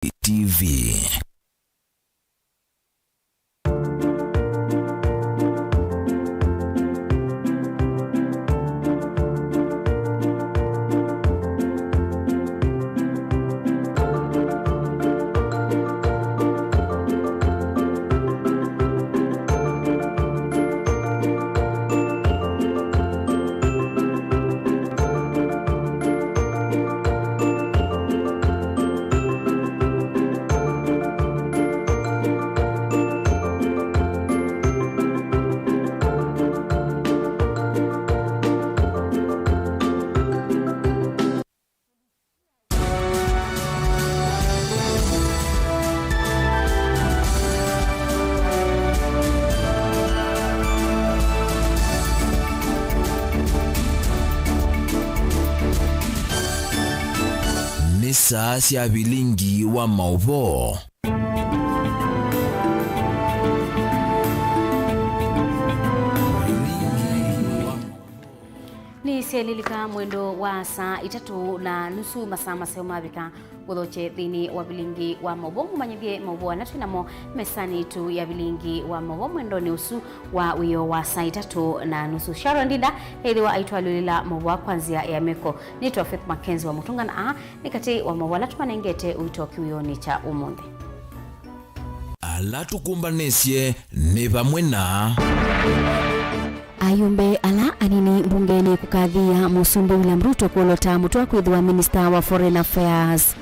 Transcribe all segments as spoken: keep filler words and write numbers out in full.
T V. Nĩ saa sya vilingi wa maũvoo. Nĩ syalilika mwendo wa saa itatũ na nusu, masaa maseo mavika. Ũthokye nthĩnĩ wa vilingi wa maũvoo, ngũmanyĩthye maũvoo ala twĩ namo mesanĩ yitũ ya vilingi wa maũvoo mwendonĩ ũsu wa wĩoo wa saa itatũ na nusu. Sharon Ndinda ethĩwa aitwalũlĩla maũvoo kwa nzĩa ya meko. Nĩtwa Faith Mackenzie wa Mũtũnga, na aa nĩ katĩ wa maũvoo ala tũmanengete ũito kĩwĩonĩ kya ũmũnthĩ. Ala tũkũmbanĩsye nĩ vamwe na. Ayumbe ala anini mbungenĩ kũkathĩĩa Mũsumbĩ William Ruto kwolota Mũtũa kwĩthĩwa minista wa Foreign Affairs.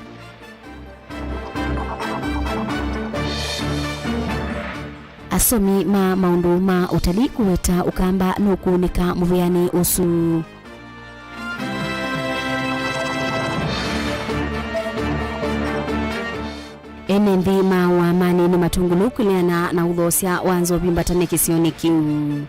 Asomi ma maũndũ ma ũtalii kũweta Ũkamba nũkũnĩka mũvĩanĩ ũsu. Ene nthĩ ma Ũamanĩ nĩmatũngũlũ kwĩleana na ũthoosya wa nzovi mbatane kĩsionĩ kĩu.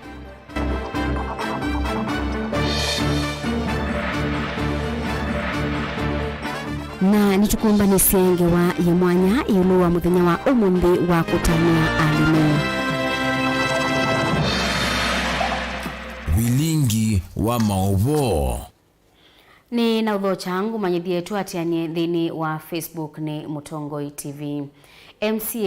Na nĩtũkũmbanĩsye ngewa ya mwanya ĩũlũ wa mũthenya wa ũmũnthĩ wa kũtanĩa alimũ. Vilingi wa maũvoo. Nĩ na ũthokya ngũmanyĩthye tũatĩanĩe nthĩnĩ wa Facebook nĩ Mũtongoi T V. M C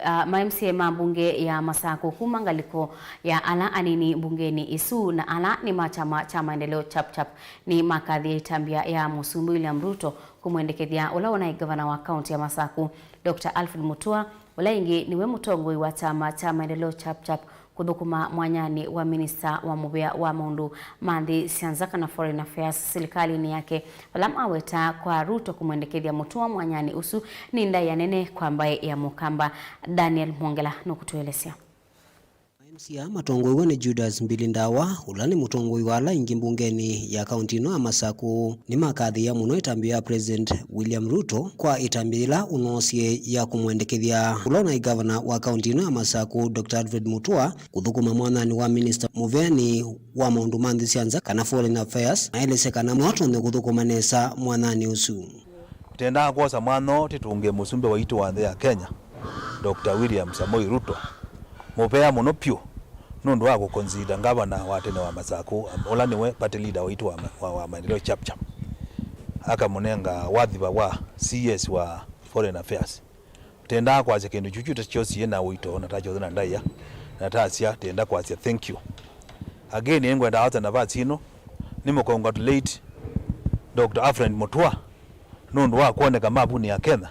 A, ah, ma M C A ma mbunge ya Masakũ kuma ngalĩko ya ala anini mbungenĩ ĩsu na ala nĩ ma kyama kya Maendeleo Chap Chap nĩmakathie ĩtambya ya Mũsumbĩ William Ruto kũmwendekethya ũla ũnaĩ ngavana wa kaunti ya Masakũ, Doctor Alfred Mutua, ũla ĩngĩ nĩwe mũtongoi wa kyama kya Maendeleo Chap Chap, kũthũkũma mwanyanĩ wa minista wa mũvĩa wa maũndũ ma nthĩ sya nza kana foreign affairs silikalĩnĩ yake, vala maweta kwa Ruto kũmwendekethya Mutua mwanyanĩ ũsu nĩ ndaĩa nene kwa mbaĩ ya Mũkamba. Daniel Mwongela nũkũtũelesya. M C A matongoew'e nĩ Judas Mbili Ndawa, ũla nĩ mũtongoi wa ala aingĩ mbungenĩ ya kaunti ĩno ya Masakũ, nĩmakathĩĩa mũno ĩtambya ya President William Ruto kwa ĩtambya yĩla ũnoosie ya kũmwendekethya ũla ũnaĩ ngavana wa kaunti ĩno ya Masakũ, Doctor Alfred Mutua, kũthũkũma mwanyanĩ wa minista mũvĩanĩ wa maũndũ ma nthĩ sya nza kana foreign affairs, na aelesya kana no atonye kũthũkũma nesa mwanyanĩ ũsu. Twendaa kwosa mwanya ũũ tũtũngĩe mũsumbĩ waitũ wa nthĩ ya Kenya, Doctor William Samoei Ruto, mũvea mũno vyũ nũndũ wa kũconsider ngavana wa tene wa Masakũ, ũla nĩwe party leader waitũ wa ma-, wa, wa Maendeleo Chap Chap, akamũnenga wadhifa wa C S wa Foreign Affairs. Twendaa kwasya kĩndũ kyu kyu takyosie na ũito, na takyose na ndaĩa, na tasya, twenda kwasya thank you. Again, nĩngwenda osa nafasi ĩno nĩmũcongratulate Doctor Alfred Mutua nũndũ wa kwoneka mapuni ya Kenya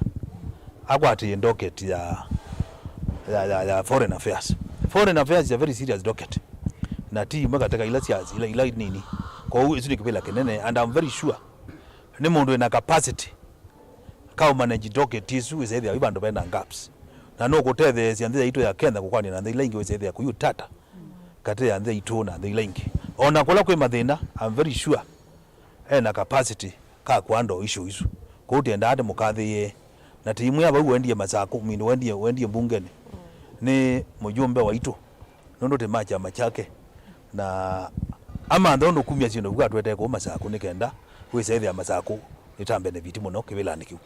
akwatĩĩe docket ya, ya, ya, ya foreign affairs. Foreign affairs is a very serious docket, na ti imwe katika ila sya, ila, ila nini. Kwoou ĩsu nĩ kĩvĩla kĩnene, and I'm very sure nĩ mũndũ wĩna capacity ka ũmanage docket ĩsu wĩsethĩa wĩ vandũ vena gaps, na nũkũtetheesya nthĩ yaitũ ya Kenya kũkwanĩa na nthĩ ila ingĩ wĩsethĩa kũi ũtata katĩ ya nthĩ yaitũ na nthĩ ila ingĩ. O na kũla kwĩ mathĩna, I'm very sure ena capacity ka kũandle issue isu. Kwoou twendaa tũmũkathĩĩe, na tũimwĩa vau wendie Masakũ, I mean, wendie, wendie mbungenĩ, nĩ mũjumbe waitũ, nũndũ tĩ ma kyama kyake, na amantha ũndũ kumya syĩndũ vu atwetee kũu Masakũ nĩ kenda wĩsa ĩthĩa Masakũ ĩta benefit mũno kĩvĩlanĩ kĩu.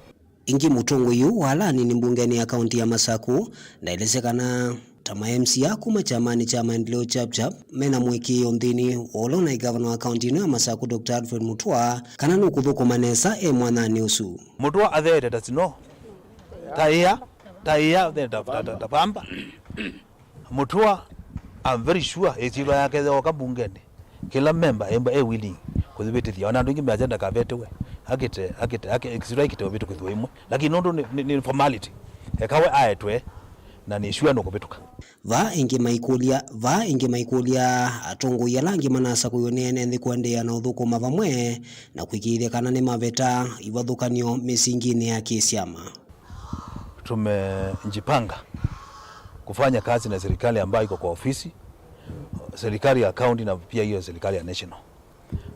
Ĩngĩ mũtongoi ũũ wa ala anini mbungenĩ ya kaunti ya Masakũ ndaelesya kana ta ma M C A kuma kyamanĩ kya Maendeleo Chap Chap mena mũĩkĩĩo nthĩnĩ wa ũla ũnaĩ ngavana wa kaunti ĩno ya Masakũ, Doctor Alfred Mutua, kana nũkũthũkũma nesa e mwanyanĩ ũsu. Mutua atheete ta snow. Taĩa, taĩa, ta, ta, ta, ta pamba. Mũtũa, I'm very sure, ĩsyĩtwa yake yooka mbungenĩ, kĩla memba emba e willing kũyĩvĩtĩthya. Ona andũ aingĩ measya ndakavetĩwe, akĩte, akĩte, akĩ-, ĩsyĩtwa ĩkĩte ũvĩtũkĩthw'a imwe. Lakini nũndũ nĩ, nĩ, nĩ formality, ekawe aetwe, na nĩ sure nũkũvĩtũka. Vaa ĩngĩ maikũlya, vaa ĩngĩ maikũlya atongoi ala angĩ manasakũiwe nĩ ene nthĩ kũendeea na ũthũkũma vamwe na kũĩkĩĩthya kana nĩmaveta ivathũkany'o mĩsinginĩ ya kĩsyama. Tumejipanga kufanya kazi na serikali ambayo iko kwa ofisi, serikali ya county na pia hiyo serikali ya national.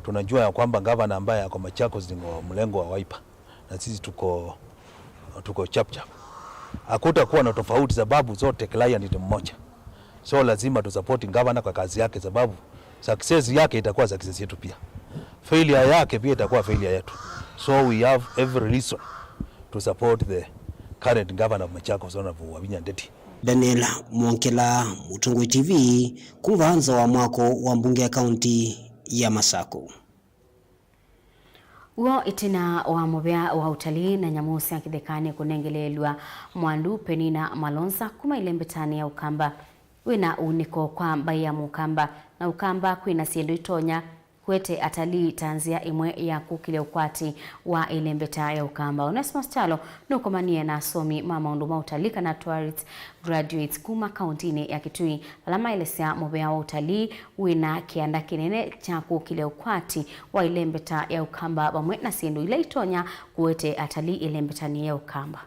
Tunajua ya kwamba gavana ambaye ako Machakos ni wa mlengo wa Wiper, na sisi tuko, tuko Chapchap. Hakutakuwa na tofauti sababu zote client ni mmoja. So lazima tu support gavana kwa kazi yake, sababu success yake itakuwa success yetu pia. Failure yake pia itakuwa failure yetu. So we have every reason to support the current governor of Machakos, Honorable Wavinya Ndeti. Daniel Mwongela, Mũtongoi T V, kuma nza wa mwako wa mbunge ya kaunti ya Masakũ. W'o ĩtina wa mũvea wa ũtalii na nyamũ sya kĩthekanĩ kũnengeleelw'a mwandu Penina Malonza kuma ĩlembetanĩ ya Ũkamba wĩna ũunĩko kwa mbaĩ ya Mũkamba na Ũkamba kwĩna syĩndũ itonya kũete atalii ta nzĩa ĩmwe ya kũkĩlya ũkwati wa ĩlembeta ya Ũkamba. Onesmus Kyalo nũkomanie na asomi ma maũndũ ma ũtalii kana tourist graduates kuma kauntinĩ ya Kitui, vala maelesya mũvea wa ũtalii wĩna kĩanda kĩnene kya kũkĩlya ũkwati wa ĩlembeta ya Ũkamba vamwe na syĩndũ ila itonya kũete atalii ĩlembetanĩ ya Ũkamba.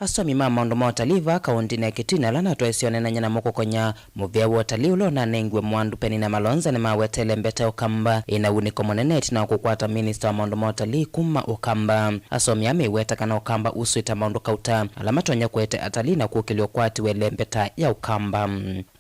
Asomi ma maũndũ ma ũtalii vaa kauntinĩ ya Kitui na ala natwaĩsye ũneenany'a namo kũkonya mũvea wa ũtalii ũla ũnanengiwe mwandu Penina Malonza nĩmawetete ĩlembeta ya Ũkamba ĩna ũunĩko mũnene ĩtina wa kũkwata minista wa maũndũ ma ũtalii kuma Ũkamba. Asomi aa meweta kana Ũkamba usũĩte maũndũ kauta ala matonya kũete atalii na kũkĩlya ũkwati wa ĩlembeta ya Ũkamba.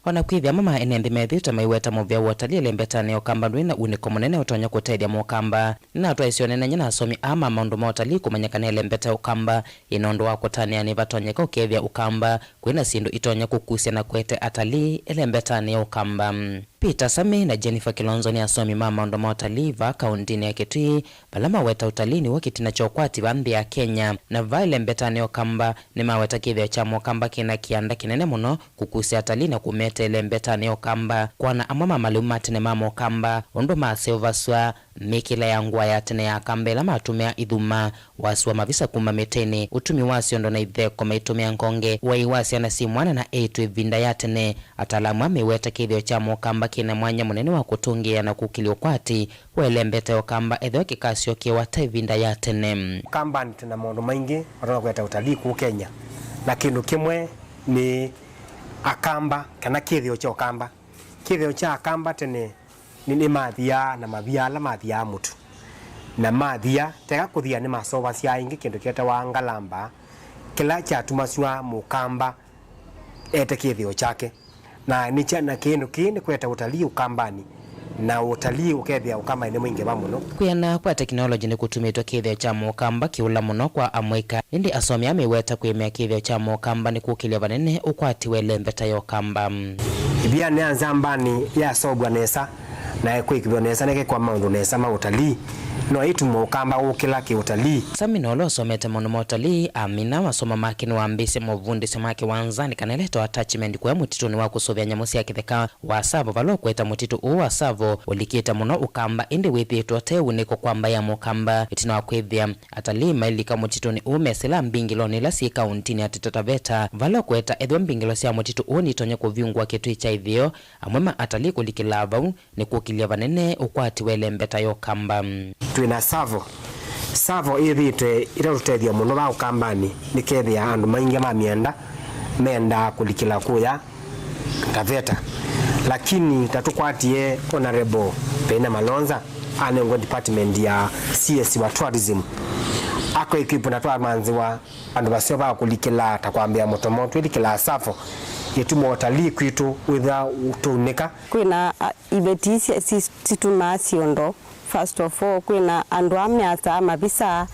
O na kwĩthĩa amwe ma ene nthĩ methĩĩtwe maiweta mũvea wa ũtalii ĩlembetanĩ ya Ũkamba ndwĩ na unĩko mũnene ũtonya kũtethya Mũkamba, nĩnatwaĩsye ũneenany'a na asomi aa ma maũndũ ma ũtalii kũmanya kana ĩlembeta ya Ũkamba ĩna ũndũ wa kũtanĩa nĩvatonyeka ũkethĩa Ũkamba kwĩ na syĩndũ itonya kũkusya na kũete atalii ĩlembetanĩ ya Ũkamba. Peter Sami na Jennifer Kilonzo nĩ asomi ma maũndũ ma ũtalii vaa kauntinĩ ya Kitui, vala maweta ũtalii nĩw'o kĩtina kya ũkwati vaa nthĩ ya Kenya, na vaa ĩlembetanĩ ya Ũkamba nĩmaweta kĩthĩo kya Mũkamba kĩna kĩanda kĩnene mũno kũkusya atalii na kũmete ĩlembetanĩ ya Ũkamba, kwona amwe ma malĩu ma tene ma Mũkamba, ũndũ maseũvasw'a, mĩkĩle ya ngũa ya tene ya Akamba ĩla matũmĩaa ithuma, wasi wa mavisa kuma mĩtĩnĩ, ũtumi wa syondo na itheko maitũmĩa ngonge, ũei wa syana syĩ mwana na eĩtu ĩvinda ya tene. Ataalamu aa meweta kĩthĩo kya Mũkamba kĩna mwanya mũnene wa kũtũngĩĩa na kũkĩlya ũkwati wa ĩlembeta ya Ũkamba ethĩwa kĩkasyokewa ta ĩvinda ya tene. Ũkambanĩ twĩ na maũndũ maingĩ matonya kũeta ũtalii kũũ Kenya, na kĩndũ kĩmwe nĩ Akamba, kana kĩthĩo kya Ũkamba. Kĩthĩo kya Akamba tene nĩ, nĩmathiaa na mavia ala mathiaa mũtu, na mathia, teka kũthia nĩmaseũvasya ĩngĩ kĩndũ kĩetawa ngalamba, kĩla kyatumasw'a Mũkamba ete kĩthĩo kyake. Na nĩ kya, na kĩndũ kĩĩ nĩ kũete ũtalii Ũkambanĩ, na ũtalii ũkethĩa Ũkambanĩ nĩ mwingĩva mũno. Kwĩana kwa tekinolongyi nĩkũtumĩtwe kĩthĩo kya Mũkamba kĩũla mũno kwa Amũika, ĩndĩ asomi aa meweta kwĩmĩa kĩthĩo kya Mũkamba nĩ kũkĩlya vanene ũkwati wa ĩlembeta ya Ũkamba. Ĩvianĩ ya Nzambanĩ yaseũvw'a nesa na ĩkwĩkĩthw'a nesa nĩkekwa maũndũ nesa ma ũtalii, no ĩtume Ũkamba ũkĩla kĩ-ũtalii. Sami na ũla ũsomete maũndũ ma ũtalii, amina masomo make nĩwambĩĩsye movundĩsyo ma kĩwanzanĩ kana ĩla ĩtawa attachment kũya mũtitũnĩ wa kũsũvĩa nyamũ sya kĩtheka wa Tsavo, vala ũkweta mũtitũ ũũ wa Tsavo ũlikĩte mũno Ũkamba, ĩndĩ wĩthĩĩtwe ũte ũnĩko kwa mbaĩ ya Mũkamba, ĩtina wa kwĩthĩa atalii mailika mũtitũnĩ ũũ mesĩlaa mbingĩlonĩ ila syĩ kauntinĩ ya Taita Taveta, vala ũkweta ethĩwa mbingĩlo sya mũtitũ ũũ nitonya kũvingũa kĩtui kya ĩtheo, amwe ma atalii kũlikĩlaa vau nĩ kũkĩlya vanene ũkwati wa ĩlembeta ya Ũkamba. Twĩ na Tsavo. Tsavo ĩthĩĩtwe ĩtatũtethya mũno va Ũkambanĩ, nĩkethĩa andũ maingĩ ma mĩenda mendaa kũlikĩla kũya Taveta. Lakini ta tũkwatie Honorable Penina Malonza, anengwa department ya C S wa tourism, ako equip na twamanthĩwa andũ vaseo va kũlikĩla, ta kwambĩa mũtomo, twĩlikĩlaa Tsavo, ĩtuma ũtalii kwitũ wĩthĩwa ũtũunĩka. Kwĩna, a, iveti isi si-, situmaa syondo, first of all, kwĩna andũ aa measaa mavisa,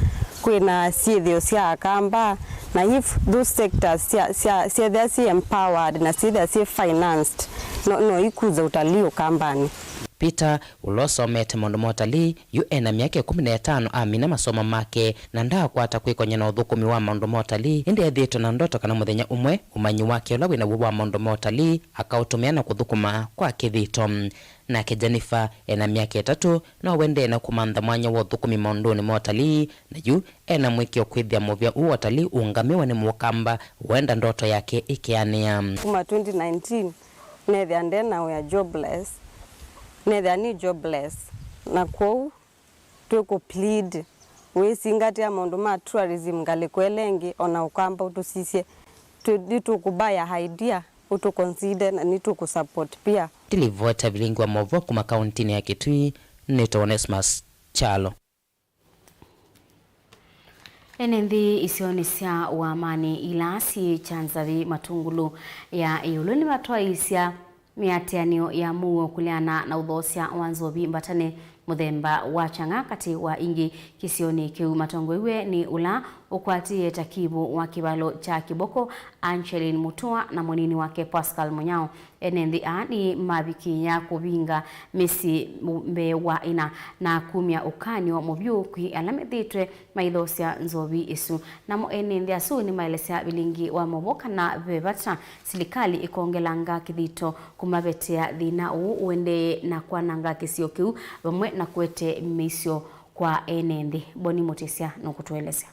kwĩna syĩthĩo sya Akamba, na if those sectors sya, sya, syethĩa syĩ empowered na syĩthĩa syĩ financed, no, no ikuza ũtalii Ũkambanĩ. Peter, ũla ũsomete maũndũ ma ũtalii, yu e na myaka ĩkũmi na ĩtano amina masomo make na ndaakwata kwĩkony'a na ũthũkũmi wa maũndũ ma ũtalii, ĩndĩ ethĩĩtwe na ndoto kana mũthenya ũmwe ũmanyi wake ũla wĩ naw'o wa maũndũ ma ũtalii akaũtũmĩa na kũthũkũma kwa kĩthito. Nake Jennifer, e na myaka ĩtatũ, no ũendee na kũmantha mwanya wa ũthũkũmi maũndũnĩ ma ũtalii, na yu e na mũĩkĩĩo kwĩthĩa mũvĩa ũũ wa ũtalii ũũngamĩwe nĩ Mũkamba, wenda ndoto yake ĩkeanĩa. Kuma twenty nineteen, neethĩa nde na wĩa jobless, neethĩa nĩ jobless, na kwoou twĩkũ plead wĩsingatĩa maũndũ ma tourism ngalĩko ĩla ĩngĩ, ona Ũkamba ũtũsisye, twĩ- nĩtũkũbaya idea, ũtũconsider na nĩtũkũsupport pia. Ndilivota vilingi wa maũvoo kuma kauntinĩ ya Kitui, nĩtawa Onesmus Kyalo. Ene nthĩ isionĩ sya Uamanĩ ila syĩ kya nzavĩ Matungulu ya ĩũlũ nĩmatwaĩĩsya mĩatĩanĩo ya mũuo kũleana na ũthoosya wa nzovi mbatane mũthemba wa Chang'aa katĩ wa ingĩ kĩsionĩ kĩu. Matongoew'e nĩ ũla ũkwatĩĩe takivũ wa kĩvalo kya Kĩboko, Angeline Mutua, na mũnini wake Pascal Munyao. Ene nthĩ aa nĩmavikĩĩa kũvinga mĩsyĩ mbee wa ĩna na kumya ũkany'o mũvyũ kwĩ ala methĩĩtwe maithoosya nzovi ĩsu. Namo ene nthĩ asu nĩmaelesya vilingi wa maũvoo kana ve vata silikalĩ ĩkongelanga kĩthito kũmavetea thĩna ũũ ũendee na kwananga kĩsio kĩu vamwe na kũete mĩisyo kwa ene nthĩ. Boni Mũtĩsya nũkũtũelesya.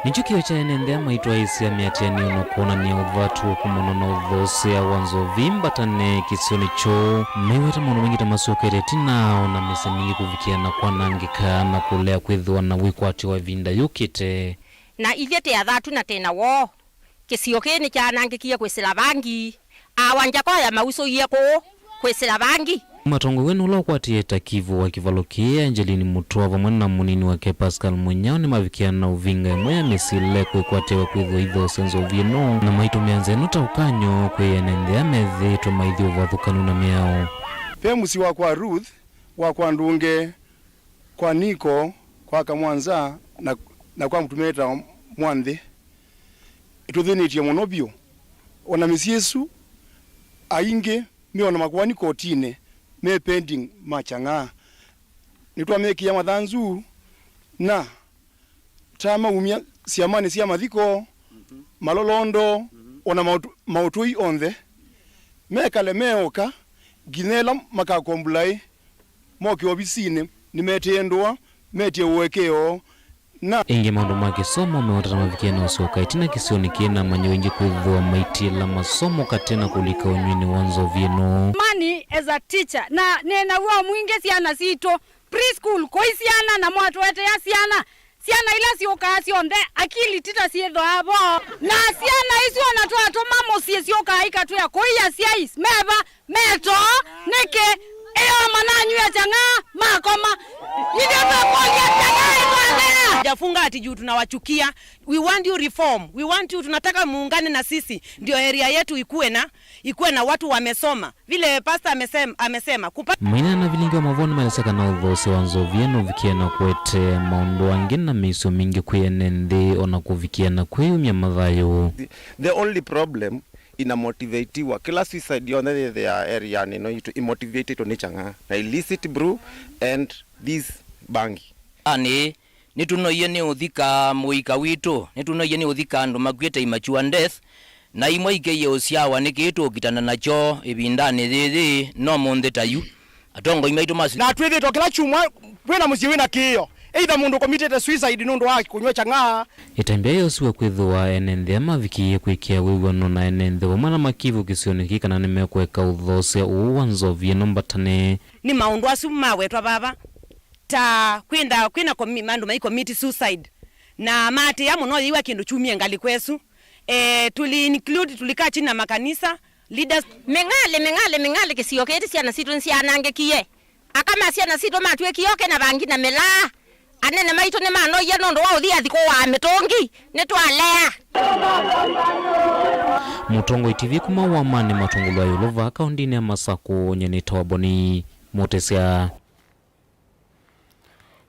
Nĩkyo kĩo kya ene nthĩ aa maitwaĩĩsya mĩatĩanĩo na kwonany'a ũthatu wa kumana na ũthoosea wa nzovi mbatane kĩsionĩ kyoo, maiweta maũndũ maingĩ ta masokete ĩtina, o na mĩsyĩ mingĩ kũvikĩa na kwanangĩka na kũlea kwĩthĩwa na wĩkwatyo wa ĩvinda yũkĩte. Na ithyĩ tĩ athatu na tĩ na woo. Kĩsio kĩĩ nĩkyaanangĩkie kwĩsĩla vangi. Awa Njakoya mausũie kũũ kwĩsĩla vangi. Matongoew'e nĩ ũla ũkwatĩĩe takivũ wa kĩvalo kĩĩ, Angeline Mutua, vamwe na mũnini wake Pascal Munyao, nĩmavikĩa na ũvinga ĩmwe ya mĩsyĩ ĩla ĩkwĩkwatĩawa kwĩthĩwa ithoosya nzovi ĩno, na maitũmĩa nzĩa ĩno ta ũkany'o kwĩ ene nthĩ ala methĩĩtwe maithi ũvathũkanu na mĩao. Ve mũsyĩ wa kwa Ruth, wa kwa Ndunge, kwa Niko, kwa Kamwanza, na, na kwa mũtumĩa wĩtawa Mwanthĩ. Ĩtũthĩnĩtye mũno vyũ. O na mĩsyĩ ĩsu, aingĩ meona makoani kotinĩ me pending ma Chang'aa. Nĩtwamekĩa mathanzu na tamaumya syamanĩ sya mathiko, malolondo, o na maũtũ-, maũtũi onthe. Mekale meoka nginya ĩla makakombulai moke ovisinĩ, nĩmetĩe ndũa, metie ũekeo, na. Ĩngĩ maũndũ ma kĩsomo meũtata mavikĩe na ũsyoka ĩtina kĩsionĩ kĩĩ na amanyĩw'a aingĩ kwĩthĩwa maitiĩla masomo katĩ na kũlika ũnyuinĩ wa nzovi ĩno. Mani as a teacher, na nĩ na w'o mwingĩ syana sitũ preschool kũi syana na mwatũetea syana. Syana ila syũkaa syonthe, akili ti ta syĩthwaa vo. Na syana isu o na twatũma mũsyĩ syũkaa ikatwĩa kũi asyai meva, metoo, nĩkĩ? Ĩyo mananyw'a Chang'aa, makoma. Ithyĩ twĩkũlya Chang'aa ĩtwalea. Jafunga ati juu tunawachukia. We want you reform. We want you, tunataka muungane na sisi. Ndio area yetu ikuwe na, ikuwe na watu wamesoma. Vile pastor amesema, amesema, kupa- Maina na vilingi wa maũvoo nĩmaelesya kana ũthoosya wa nzovi ĩno ũvikĩe na kũete maũndũ angĩ na mĩisyo mingĩ kwĩ ene nthĩ, o na kũvikĩa na kwĩyumya mathayũ. The only problem, inamotivatiwa. Kĩla suicide yonthe yĩthĩaa area-nĩ ĩno yitũ imotivatĩtwe nĩ Chang'aa na illicit brew and this bangi. Ani, nĩtũnoie nĩ ũthika mũika witũ, nĩtũnoie nĩ ũthika andũ makw'ĩte immature death, na imwe ikeie ũsyawa. Nĩkĩ tũũkitana nakyo ĩvindanĩ yĩĩ? No mũnthĩ ta yu atongoi maitũ masu. Na twĩthĩtwe kĩla kyumwa kwĩna mũsyĩ wĩna kĩĩo, either mũndũ ũkomitĩte suicide nũndũ wa kũnyw'a Chang'aa. Ĩtambya yosiwe kwĩthĩwa ene nthĩ aa mavikĩie kwĩkĩa wĩw'ano na ene nthĩ vamwe na makivũ kĩsionĩ kĩĩ kana nĩmekũeka ũthoosya ũũ wa nzovi ĩno mbatane. Nĩ maũndũ asu mawetwa vava, ta kwĩntha kwĩna komi-, andũ mai commit suicide, na maatĩĩa mũno yĩiwa kĩndũ kyumie ngalĩko ĩsu. Eh, tuli include, tulikaa chini na makanisa leaders. Mĩng'alĩ, mĩng'alĩ, mĩng'alĩ, kĩsio kĩĩ ti syana sitũ nĩsyanangĩkie. Aka ma syana sitũ matw'ĩkie oke na vangi na mĩlaa. Anene maitũ nĩmanoie nũndũ wa ũthi athi kũaa mĩtũngi. Nĩtwalea. Mũtongoi T V kuma Uamanĩ Matungulu ya ĩũlũ vaa kaũndĩnĩ ya Masakũ, nyie nĩtawa Boni Mũtĩsya.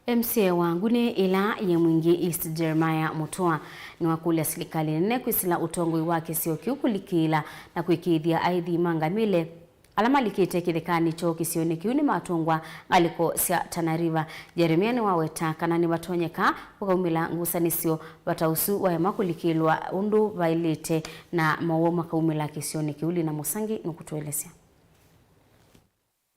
M C A wa Nguni ĩla yĩ Mwingi East, Jeremiah Mutua, nĩwakũlya silikalĩ nene kwĩsĩla ũtongoi wa kĩsio kĩu kũlikĩĩla na kũĩkĩĩthya aithi ma ngamĩle ala malikĩte kĩthekanĩ kyoo kĩsionĩ kĩu nĩmatũngwa ngalĩko sya Tana River. Jeremiah nĩwaweta kana nĩvatonyeka kũkaumĩla ngusanĩsyo vata ũsu waema kũlikĩĩlwa ũndũ vaĩlĩte na mowau makaumĩla kĩsionĩ kĩu. Lina Mũsangi nũkũtũelesya.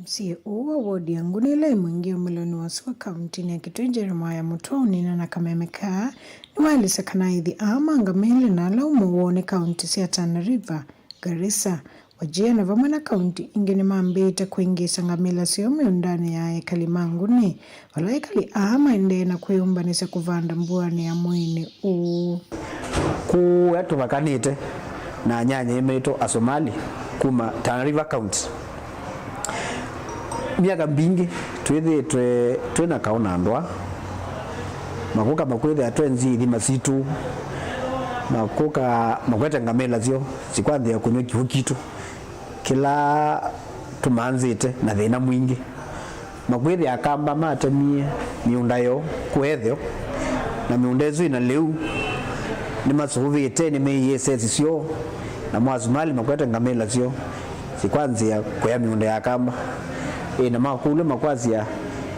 M C A ũũ wa wodi ya Nguni ĩla ĩ Mwingi ũmĩlonĩ wa sua kauntinĩ ya Kitui, Jeremiah Mutua, ũnina na kameme kaa, nĩwaelesya kana aithi aa ma ngamĩle na ala ũmwe woo nĩ kaunti sya Tana River, Garissa, Wajir na vamwe na kaunti ingĩ nĩmambĩĩte kũingĩĩsya ngamĩla syoo mĩũndanĩ ya ekali ma Nguni, vala ekali aa maendee na kwĩyũmbanĩsya kũvanda mbuanĩ ya mweinĩ ũũ. Kũya tũvakanĩte na anyanyae maitũ Asomali kuma Tana River County. Myaka mbingĩ twĩthĩĩtwe twĩ na kaũ na andũ aa, makũka makwĩthĩa twenzi ithima sitũ, makũka makwete ngamĩla syoo sikwanzĩa kũnyw'a kĩw'ũ kitũ kĩla tũmanzĩte na thĩna mwingĩ. Makwĩthĩa Akamba matemie mĩũnda yoo kũetheo, na mĩũnda ĩsu ĩna lĩu nĩmasũvĩte, nĩmeiĩe sesi syoo, namo Asumali makwete ngamĩla syoo sikwanzĩa kũya mĩũnda ya Akamba. Ĩ, na makũlw'a makwasya,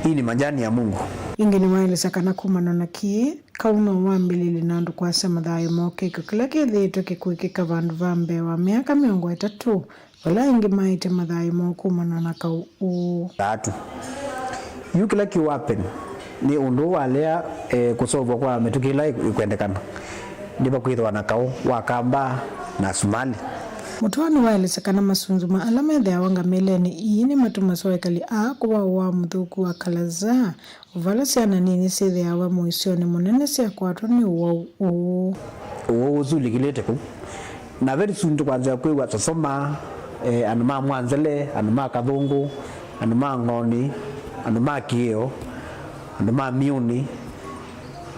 "Hii ni majani ya Mungu." Ĩngĩ nĩwaelesya kana kumana na kĩĩ, kaũ no wambĩlĩlye na andũ kwasya mathayũ moo kĩko kĩla kĩthĩĩtwe kĩkũĩkĩka vandũ va mbee wa myaka mĩongo ĩtatũ, vala aingĩ maĩte mathayũ moo kumana na kaũ ũũ. Tatu. Yu kĩla kĩũ happen nĩ ũndũ ũũ walea, eh, kũseũvw'a kwa mĩtũkĩ ĩla ĩkwendekana, nĩvakwĩthĩwa na kaũ wa Kamba na Asumali. Mutua nĩwaelesya kana masunzuma ala methĩawa ngamĩlenĩ ii nĩmatumasya ekali aa kũva ũwau mũthũku wa Kalaza, vala syana nini syĩthĩawa mũisyonĩ mũnene syakwatwa nĩ ũwau ũũ. Ũwau ũsu ũlikĩlĩte kũu. Na very soon tũkwanzĩa kwĩw'a Sosoma, eh, andũ ma Mwanzele, andũ ma Kathũngũ, andũ ma Ng'oni, andũ ma Kĩĩo, andũ ma Miũnĩ,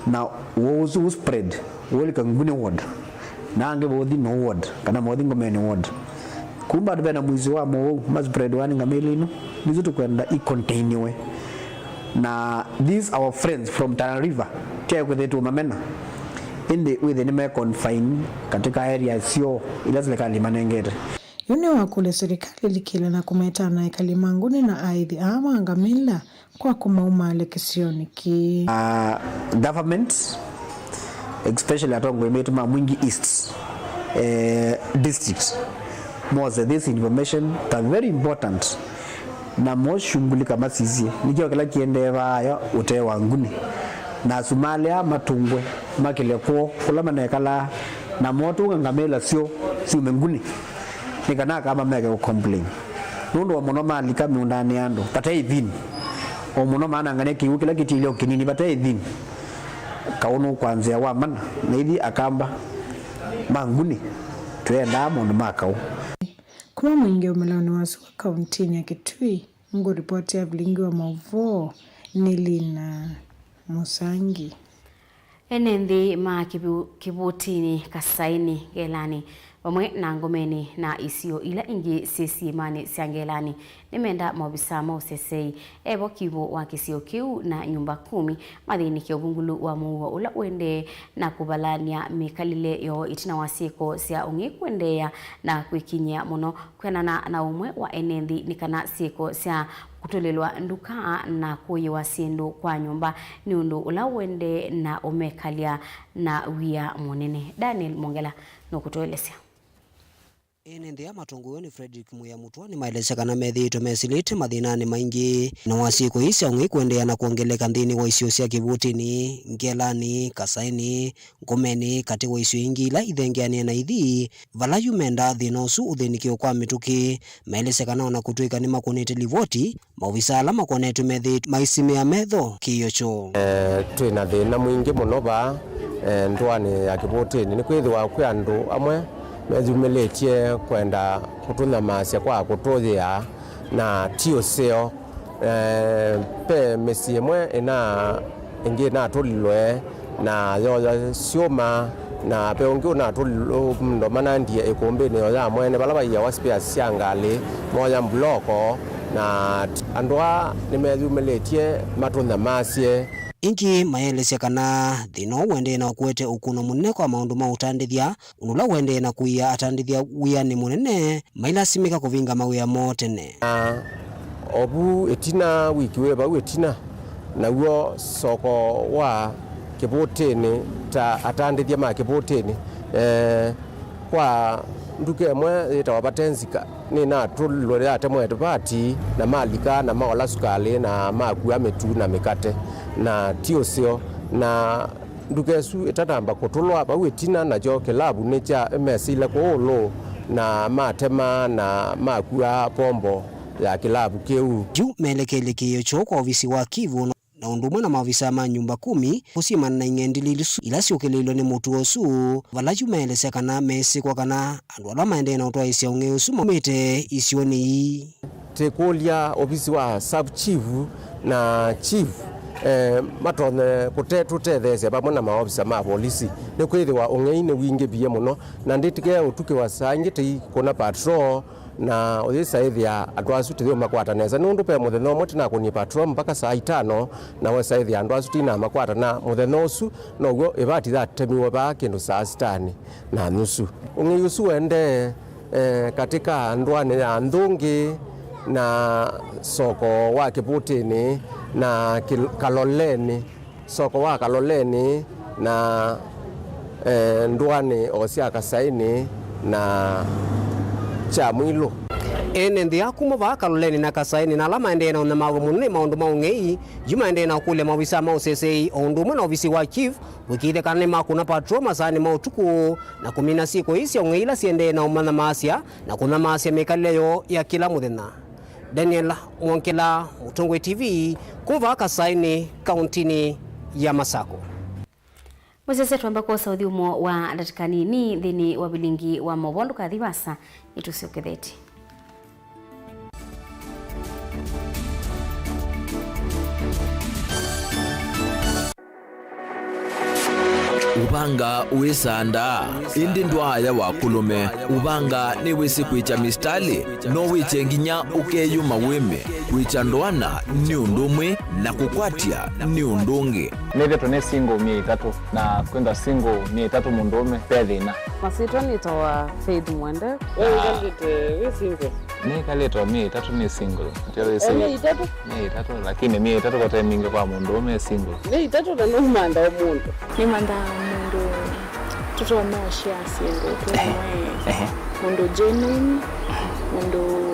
na ũwau ũsu ũspread ũlika Nguni ward, na angĩ vauthi no ward, kana mauthi Ngomeni ward. Kumba andũ vena mũisyo wa mowau maspreadwa nĩ ngamĩla ino, nĩsyo tũkwenda icontainiwe. Na these our friends from Tana River, ti aĩ kwĩthĩtwe mamena, ĩndĩ wĩthĩ nĩme confine katika area syoo ila serikali imanengete. Yu nĩwakũlya serikali ĩlikĩle na kũmeta na ekali ma Nguni na aithi aa ma ngamĩla kwa kũmaumaalya kĩsionĩ kĩĩ. Uh, government, especially atongoi maitũ ma Mwingi East, eh, district, mose this information ta very important, na moshungulika masisye nĩkyo kĩla kĩendee vaya ũtee wa Nguni, na Asumali aa matũngwe makĩle kwoo kũla manekalaa, na motũnga ngamĩla syoo syume Nguni, nĩ kana Akamba meke kũ complain. Nũndũ o mũno malika mĩũndanĩ ya andũ vate ĩthini, o mũno manangany'a kĩw'ũ kĩla kĩtilye o kĩnini vate ĩthini, kaũ nũkwanzĩa wa mana, na ithyĩ Akamba ma Nguni twendaa maũndũ ma kaũ. Kuma Mwingi ũmĩlonĩ wa sua kauntinĩ ya Kitui, ngũripoti ya vilingi wa maũvoo nĩ Lina Mũsangi. Ene nthĩ ma Kĩvũ-, Kĩvũtĩnĩ, Kasainĩ, Ngelanĩ, vamwe na Ngomeni na isio ila ingĩ syĩ siĩmanĩ sya Ngelanĩ nĩmenda maovisaa ma ũsesei evo kĩw'ũ wa kĩsio kĩu na nyũmba kumi mathĩnĩke ũvungũlu wa mũuo ũla ũendee na kũvalany'a mĩkalĩle yoo ĩtina wa syĩko sya ũng'ei kũendeea na kwĩkinyĩa mũno. Kwĩanana na ũmwe wa ene nthĩ, nĩ kana syĩko sya kũtũlĩlwa nduka na kũĩwa syĩndũ kwa nyũmba nĩ ũndũ ũla ũendee na ũmekalya na wia mũnene. Daniel Mongela nũkũtũelesya. Ene nthĩ aa matongoew'e nĩ Frederick Muya Mutua nĩmaelesya kana methĩĩtwe mesĩlĩte mathĩnanĩ maingĩ na wa syĩko ii sya ũng'ei kũendeea na kwongeleka nthĩnĩ wa isio sya Kĩvũtĩnĩ, Ngelanĩ, Kasainĩ, Ngomeni, katĩ wa isio ingĩ ila ithengeanĩe na ithi, vala yu mendaa thĩna ũsu ũthĩnĩkĩwe kwa mĩtũkĩ. Maelesya kana o na kũtw'ĩka nĩmakũnĩte livoti, maovisa ala makonetwe methĩĩtwe maisimĩa metho kĩio kyoo. Eh, twĩ na thĩna mwingĩ mũno vaa, eh, ndũanĩ ya Kĩvũtĩnĩ. Nĩkwĩthĩwa kwĩ andũ amwe meyumĩlĩtye kwenda kũtũnyamasya kwa kũtũyĩa na ti ũseo. Eh, ve mĩsyĩ ĩmwe ĩna, ĩngĩ ĩnatũlilwe na yoya syũma, na ve ũngĩ ũnatũlilwe, mũndũ manandie ĩkũmbĩnĩ yoya mwene vala vaiawa spares sya ngalĩ, moya mbuloko, na andũ aa nĩmeyumĩlĩtye matũnyamasye. Ĩngĩ mayeelesya kana thĩna ũũ ũendee na ũkũete ũkũno mũnene kwa maũndũ ma ũtandĩthya, ũndũ ũla ũendee na kũia atandĩthya wĩanĩ mũnene mailasimĩka kũvinga mawĩa moo tene. Na ovu ĩtina, wiki wĩ vau ĩtina, naw'o soko wa Kĩvũtĩnĩ, ta atandĩthya ma Kĩvũtĩnĩ, eh, kwa nduka ĩmwe yĩtawa Vatenzika, nĩnatũlwe yatemwe tũvati, na malika, na maola sukalĩ, na makua mĩtu na mĩkate, na ti ũseo. Na nduka ĩsu ĩtanamba kũtũlwa vau ĩtina, nakyo kĩlavu nĩkya mesĩle kũũlũ, na matema, na makua pombo ya kĩlavu kĩu. Yu meelekele kĩĩo kyoo kwa ovisi wa Kivu na ũndũ ũmwe na maovisaa ma Nyumba Kumi kũsyĩmana na ing'endilili isu ila syũkĩlĩĩlwe nĩ mũtuo ũsu, vala yu meelesya kana meĩsĩkwa kana andũ ala maendee na ũtwaĩĩsya ũng'ei ũsu maumĩte isionĩ ii. Tĩkũlya ovisi wa sub chief na chief, eh, matonye kũte-, tũtetheesya vamwe na maovisa ma volisi, nĩkwĩthĩwa ũng'ei nĩwingĩvie mũno, na ndĩtĩkee ũtukĩwa saa ingĩ tũikũna patrol, na ũyĩsaĩthĩa andũ asu tũyũmakwata nesa, nũndũ ve mũthenya ũmwe tũnakũnie patrol mpaka saa itano, na wesaĩthĩa andũ asu tũinamakwata, na mũthenya ũsu now'o ĩvati yatemiwe vaa kĩndũ saa sitanĩ na nusu. Ũng'ei ũsu ũendee, eh, katĩ ka ndũanĩ ya Nthũngĩ na soko wa Kĩvũtĩnĩ na Kĩl-, Kaloleni, soko wa Kaloleni na, eh, ndũanĩ o sya Kasaĩnĩ na Kyamwilũ. Ene nthĩ ya kuma vaa Kaloleni na Kasaĩnĩ na ala maendee na ũnyamaaw'a mũno nĩ maũndũ ma ũng'ei, yu maendee na ũkũlya maovisa ma ũseseei o ũndũ ũmwe na ovisi wa chief kũĩkĩĩthya kana nĩmakũna patrol masaanĩ ma ũtukũ na kũmina syĩko ii sya ũng'ei ila siendee na ũmanyamaasya na kũnyamaasya mĩkalĩle yoo ya kĩla mũthenya. Daniel Mwongela, Mũtongoi T V, kuma vaa Kasaĩnĩ, kauntinĩ ya Masako. Mũsyaĩĩsya, twamba kwosa ũthyũmũo wa ndatĩka nini nthĩnĩ wa vilingi wa maũvoo. Ndũkathi vaasa, nĩtũsyokethetye. Ũvanga wĩsandaa, ĩndĩ ndwaaya wa kũlũme. Ũvanga nĩwĩsĩ kwĩkya misitalĩ, no wĩkye nginya ũkeyũma wĩme. Kwĩkya ndoana nĩ ũndũ ũmwe, na kũkwatya nĩ ũndũ ũngĩ. Nĩthĩtwe nĩ single myei ĩtatũ, na kwĩthwa single myei ĩtatũ mũndũũme, ve thĩna. Masyĩtwa nĩtawa Faith Mwende. We wĩkalĩte wĩ single? Nĩkalĩte o myei ĩtatũ nĩ single. Ndio. O myei ĩtatũ? Myei ĩtatũ, lakini myei ĩtatũ kote mingĩ kwa mũndũũme e single. Myei ĩtatũ na nũmantha o mũndũ. Nĩmanthaa mũndũ tũtonya ũshare syĩndũ twĩ. Ehe. Mũndũ genuine, mũndũ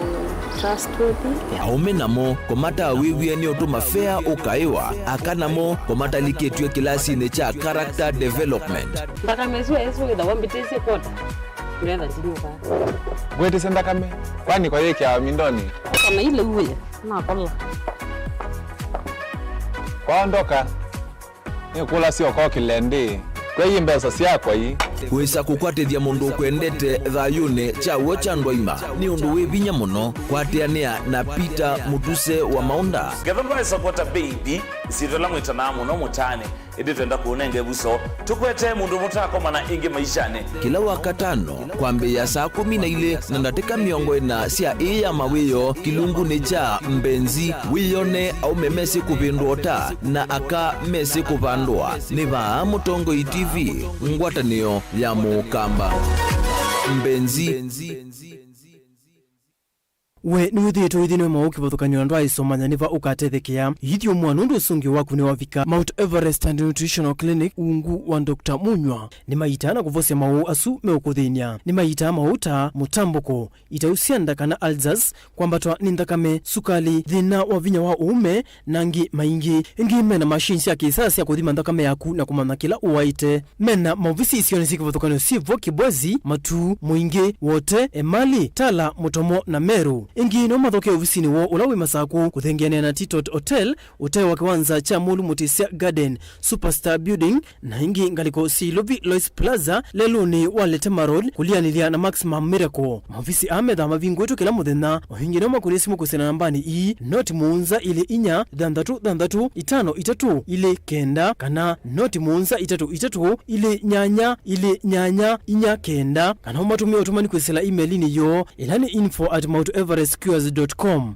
trustworthy. Aũme namo kũmatawĩw'e nĩ ũtũma fea ũkaĩwa, aka namo kũmatalikĩtw'e kĩlasinĩ kya character development. Nthakame ĩsu ĩsu wĩthawa mbĩtĩsye kwota. Ngetha ndinyuka. Ngwĩtĩsya nthakame, kwani kwa yĩkĩawa mindonĩ? Kana ile uye, nakola. Kwaondoka, nĩkũlasya ũkokĩle ndĩ, kwei mbesa syakwa ii. Wĩsa kũkwatĩthya mũndũ ũkwendete thayũnĩ kya w'o kya ndwaima nĩ ũndũ wĩ vinya mũno. Kwatĩanĩa na Peter Mũtuse wa Maũnda. Ngetha ndwaĩsa kwota baby, ĩsyĩtwa ĩla mwĩtanaa mũno mũtaanĩ, ĩndĩ twenda kũũnenga ĩvuso. Tũkwete mũndũ mũtaakomana ĩngĩ maishanĩ. Kĩla Wakatano, kwambĩĩa saa kũmi na ilĩ na ndatĩka mĩongo ĩna sya ĩĩ ya mawĩoo kĩlungunĩ kya Mbenzi, wĩyone aũme mesĩ kũvĩndũa ũta na aka mesĩ kũvandũa. Nĩ vaa Mũtongoi T V, ngwatanĩo ya Mũkamba. Mbenzi. We nĩwĩthĩĩtwe ũithĩnĩwe maũũ kĩvathũkany'o na ndwaĩsomanya nĩ va ũkatethekea? Ithyũmũa nũndũ ũsũngĩo waku nĩwavika. Mount Everest and Nutritional Clinic, ungu wa Doctor Munywa, nĩmaitaa na kũvosya maũũ asu meũkũthĩny'a. Nĩmaitaa maũũ ta mũtambũko, itau sya nda kana ulcers, kwambatwa nĩ nthakame, sukalĩ, thĩna wa vinya wa ũũme, na angĩ maingĩ. Ĩngĩ mena machine sya kĩsaa sya kũthima nthakame yaku na kũmanya kĩla ũwaĩte. Mena maovisi isionĩ syĩ kĩvathũkany'o syĩ vo Kibwezi, Matuu, Mũingĩ, Wote, Emali, Tala, Mũtomo na Meru. Ĩngĩ no mathokee ovisinĩ woo ũla wĩ Masakũ, kũthengeanĩa na Titot Hotel, ũtee wa kĩwanza kya Mũlu Mũtĩsya Garden, Superstar Building, na ĩngĩ ngalĩko syĩ Ilovi Lois Plaza, lelũnĩ wa Letema Road, kũlianĩlya na Maximum Miracle. Maovisi aa methaa mavingũĩtwe kĩla mũthenya. O ĩngĩ no makũlye simũ kwĩsĩla nambanĩ ii, noti mũonza ilĩ inya, thanthatũ thanthatũ, itano itatũ, ilĩ kenda, kana noti mũonza itatũ itatũ, ilĩ nyanya, ilĩ nyanya, inya kenda, kana ũmatũmĩe ũtũmani kwĩsĩla email-inĩ yoo, ĩla nĩ info at mount everest cures dot com.